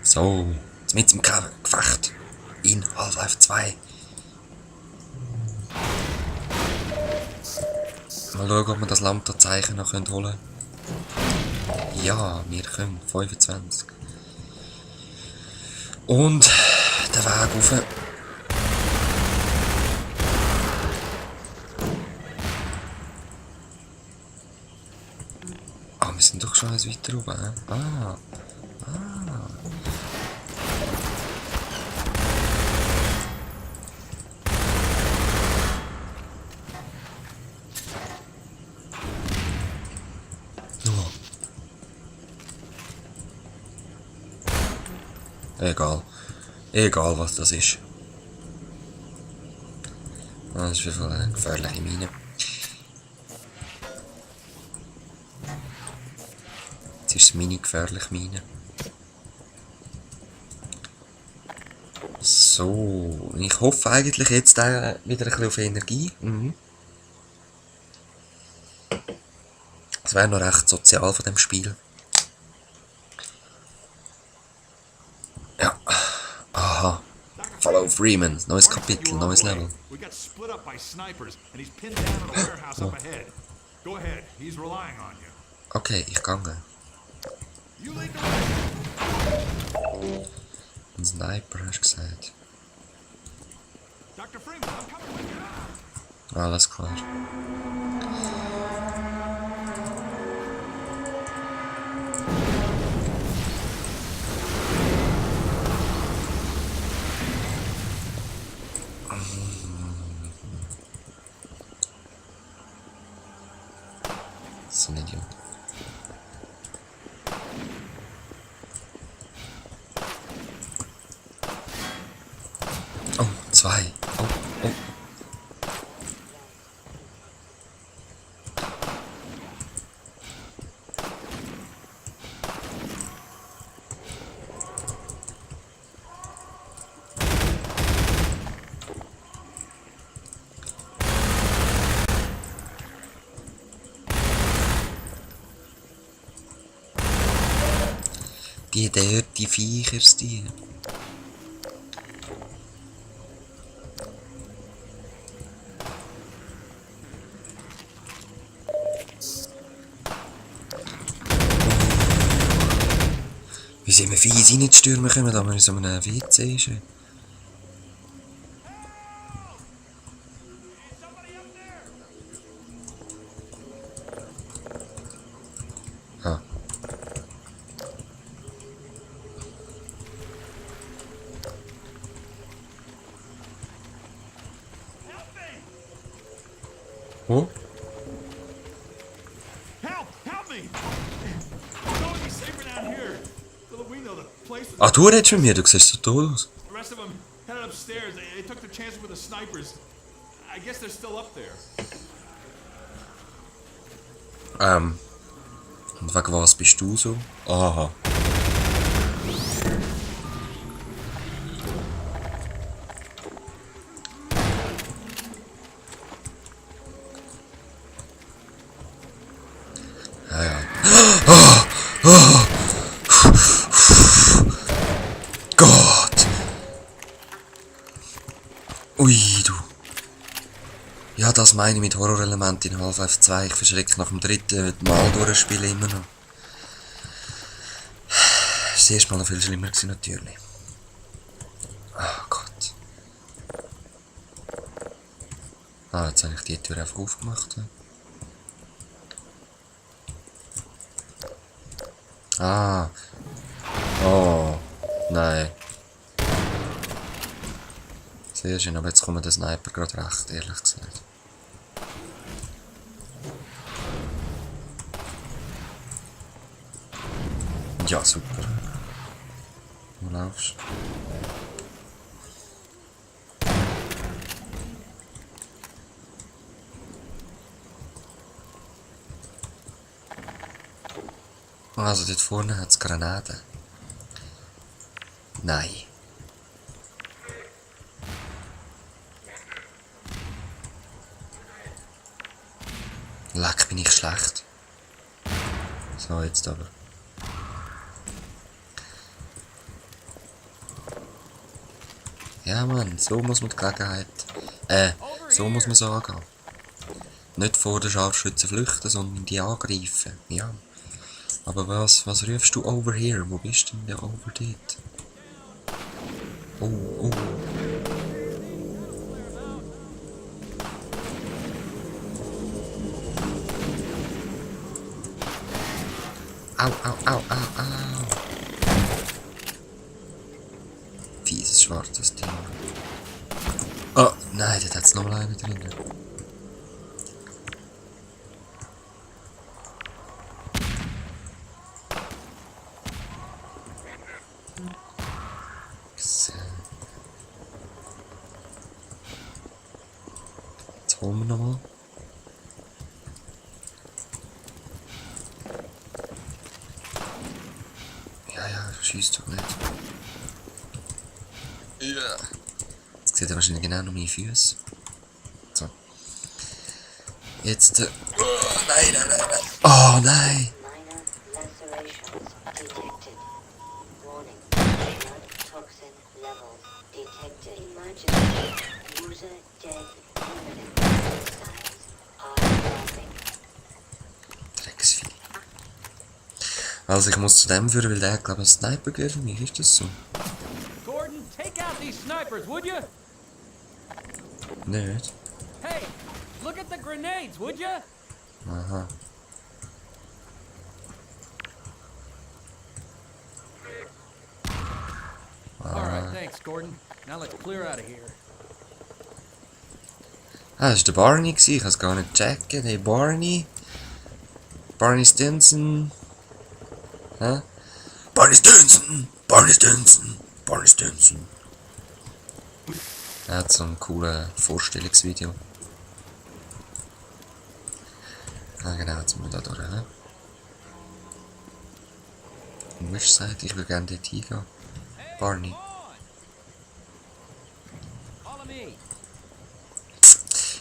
So, jetzt mit dem Gefecht in Half-Life 2. Mal schauen, ob wir das Lambda-Zeichen noch holen können. Ja, wir können. 25. Und der Weg rauf. Ah, wir sind doch schon eins weiter oben. Ah. Oh. Egal. Egal, was das ist. Das ist einfach eine gefährliche Mine. Jetzt ist es meine gefährliche Mine. So, ich hoffe eigentlich jetzt wieder ein bisschen auf Energie. Das wäre noch recht sozial von dem Spiel. Ja. Aha. Follow Freeman. Neues Kapitel, neues Level. Okay, ich gehe. Ein Sniper, hast du gesagt. Alles klar. So ein Idiot. Oh, 2. Oh. Die dirty Viechers, die. Wie sind wir fies reinstürmen können, da wir in so einem WC sind? Ah. Wo? Ah, du redest mit mir, du siehst so tot aus. Und wegen was bist du so? Aha. Ja. Gott! Ui, du. Ja, das meine ich mit Horrorelement in Half-Life 2. Ich verschrecke nach dem dritten Mal durchspielen immer noch. Das war das erste Mal noch viel schlimmer gewesen, natürlich. Oh Gott. Ah, jetzt habe ich die Tür einfach aufgemacht. Ah. Oh. Nein. Sehr schön, aber jetzt kommt der Sniper gerade recht, ehrlich gesagt. Ja, super. Wo laufst du? Also dort vorne hat es Granaten. Nein. Leck, bin ich schlecht. So, jetzt aber. Ja, Mann, so muss man die Gelegenheit... so muss man es angehen. Nicht vor den Scharfschützen flüchten, sondern die angreifen. Ja. Aber was rufst du over here? Wo bist denn der over dort? Oh, oh. Au, au, au, au, au. Fieses schwarzes Ding. Oh, nein, dort hat es nochmal einen drin. So. Jetzt holen wir nochmal. Ja, schießt doch nicht. Ja. Jetzt sieht er wahrscheinlich genau noch meine Füße. So. Jetzt. Oh, nein. Oh nein! Drecksvieh. Also ich muss zu dem führen, weil der glaube ich einen Sniper geht für mich, ist das so? Gordon, take out these snipers, would you? Nicht? Hey, look at the grenades, would you? Aha. All right, thanks, Gordon. Now let's clear out of here. Ah, das war der Barney, ich kann es gar nicht checken. Hey Barney. Barney Stinson. Hä? Barney Stinson! Barney Stinson! Barney Stinson! Er hat so ein cooles Vorstellungsvideo. Ah genau, jetzt müssen wir da durch. He? Und was ist eigentlich? Ich will gerne dort hingehen. Barney. Follow me.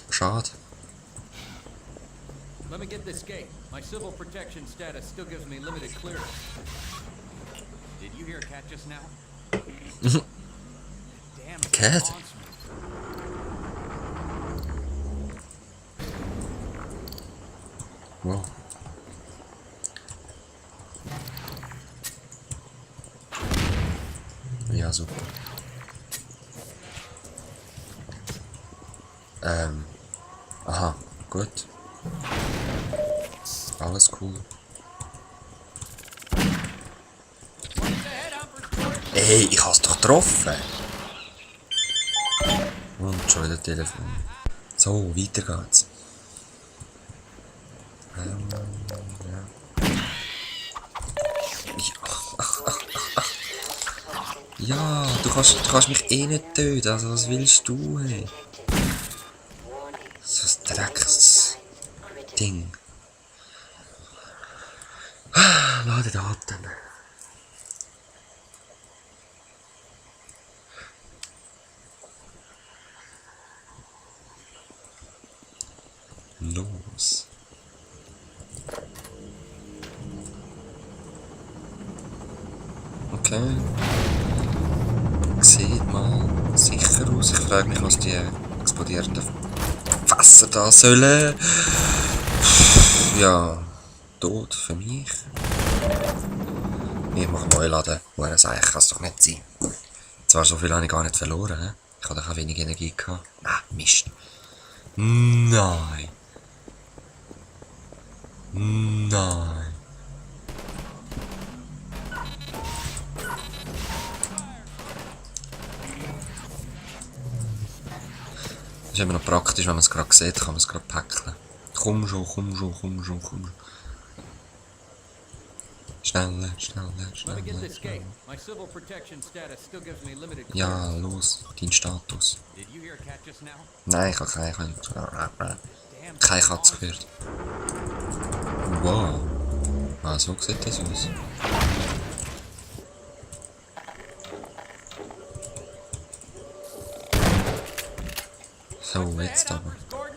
Schade. Let me get this gate. My civil protection status still gives me limited clearance. Did you hear a cat just now? Damn Cat? monster. Wow. Ja, super. Aha, gut. Alles cool. Ey, ich hab's doch getroffen! Und schon wieder Telefon. So, weiter geht's. Ja, du kannst mich eh nicht töten, also was willst du, hey? So ein Drecksding. Lade Daten. Los. Okay. Sieht mal sicher aus. Ich frage mich, was die explodierenden Fässer da sollen. Ja, tot für mich. Ich mache neu laden. Woher eigentlich kann es doch nicht sein. Zwar so viel habe ich gar nicht verloren. He? Ich hatte auch wenig Energie gehabt. Ah, Mist. Nein. Nein. Das ist immer noch praktisch, wenn man es gerade sieht, kann man es gerade päckeln. Komm schon. Schneller. Let me get this gate. My civil protection status still gives me limited clearance. Ja, los, dein Status. Did you hear a cat just now? Nein, ich habe Damn keine Katze gehört. Wow. Ah, so sieht das aus. So, jetzt aber. Gordon,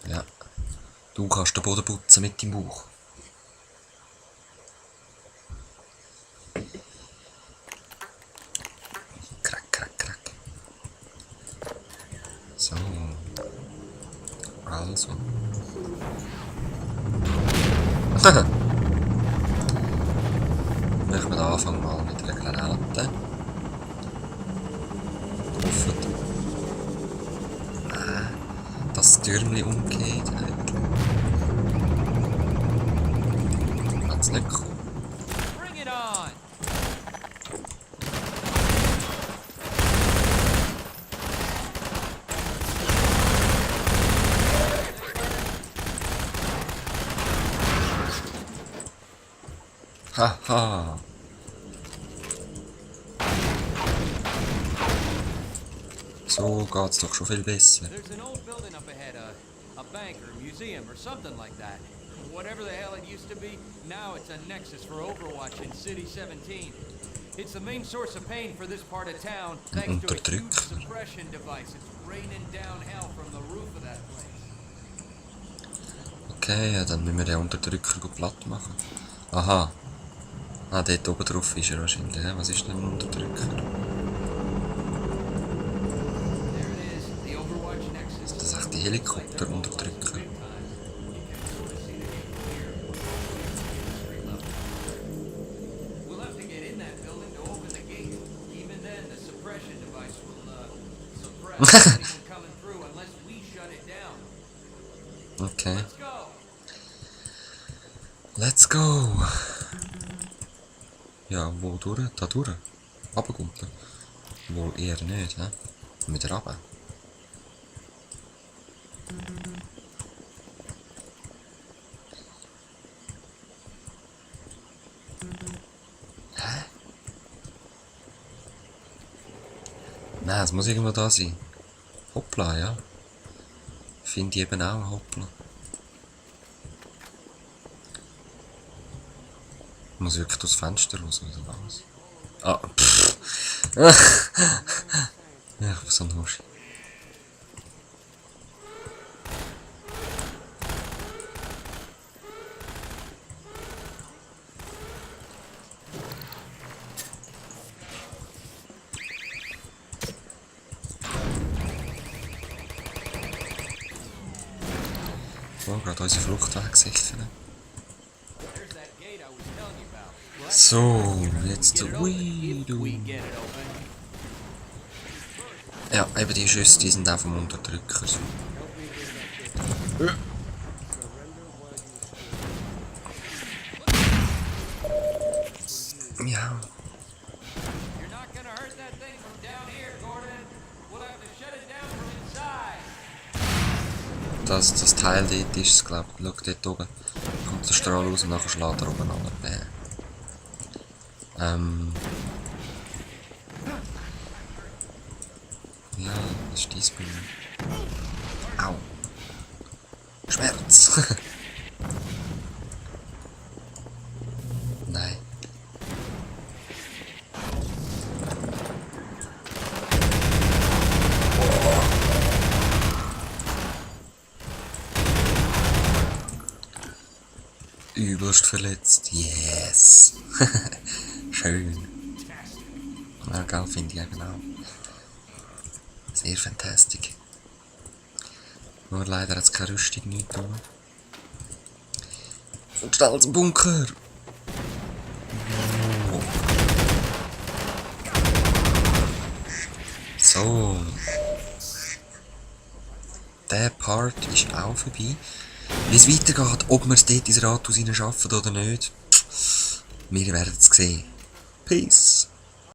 Ja. Du kannst den Boden putzen mit deinem Bauch. Also. Machen wir den Anfang mal mit einer Granate. Hoffen, dass das Türmchen umgeht. Hat's nicht gekommen. Bring it on! Haha. So geht's doch schon viel besser. There's an old building up ahead, a bank or museum or something like that. Whatever the hell it used to be, now it's a nexus for Overwatch in City 17. It's the main source of pain for this part of town, thanks to a huge suppression device. It's raining down hell from the roof of that place. Okay, ja, dann müssen wir den Unterdrücker gut platt machen. Aha. Ah, dort oben drauf ist er wahrscheinlich. Hä? Was ist denn ein Unterdrücker? There it is, the Overwatch nexus. Das ist echt die Helikopter-Unterdrücker. We'll have to get in that building to open the gate. Even then, the suppression device will suppress anyone coming through unless we shut it down. Okay. Let's go! Let's go! Ja, wo durch? Da durch? Runterkommt er? Wohl eher nicht, hä? Wieder runter. Hä? Nein, es muss irgendwo da sein. Hoppla, ja. Finde ich eben auch, hoppla. Ich muss wirklich durchs Fenster raus, oder was? Ah, pfff. Ja, ich bin so ein Husch. So, gerade unsere Fluchtweg sichern. There's that gate I was telling you about. Well, So, jetzt get it der open Wii, if du. we get it open. Ja, eben die Schüsse, die sind auch vom Unterdrücker. So. Ja, You're not gonna hurt that thing from down here, Gordon. We'll have to shut it down from inside. das Teil dort ist es, glaube ich. Schau dort oben. Kommt der Strahl raus und nachher schlägt er oben an. Ja, das ist dies Bild. Au. Schmerz. Nein. Übelst verletzt. Yes. Schön. Ja, geil, finde ich eben auch. Sehr fantastisch. Nur leider hat es keine Rüstung nicht tun. Und schnell zum Bunker! Oh. So. Der Part ist auch vorbei. Wie es weitergeht, ob wir es dort ins Rathaus schaffen oder nicht, wir werden es sehen. Peace!